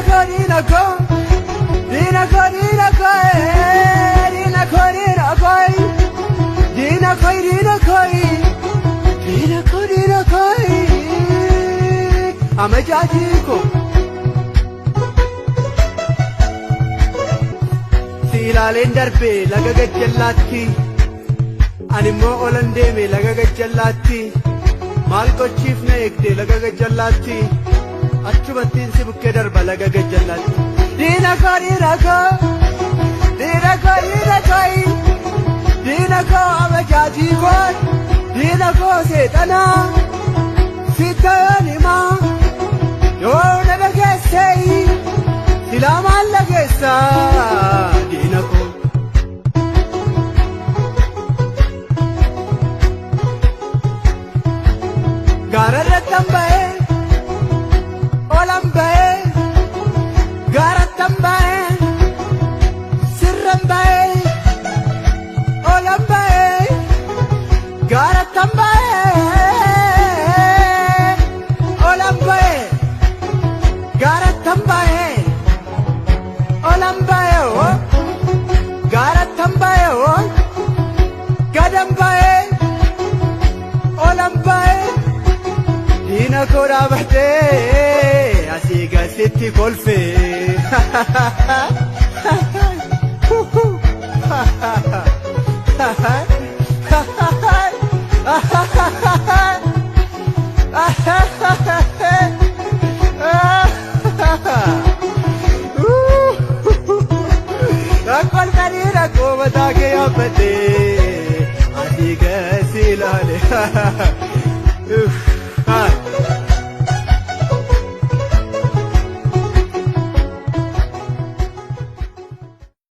koo diina koo diina koo diina koo diina koo diina koo diina koo diina koo diina koo diina koo amajaajii koo. Si ilaaleen darbe laga gajjallaatti, ani immoo olan deeme laga gajjallaatti, maal gochiif na eegde laga gajjallaatti, achumattiin si bukkee darba laga gajjallaatti. Diina koo diina koo diina koo diina koo diina koo amajaajii koo diina koo seexanaa sittayoon himaa yoo na dhageessee silaa maal dhageessaa diina koo. Gaara irrattan ba'ee olan ba'ee gaarattan ba'ee sirran ba'ee olan ba'ee gaarattan ba'ee olan ba'ee gaarattan ba'ee olan ba'ee oo gaarattan ba'ee oo gadan ba'ee olan ba'ee diina koo dhaabatee asii gasitti kolfee. Rakkoon rakkoo mataa kee yaabbadhee asii gasi ilaale.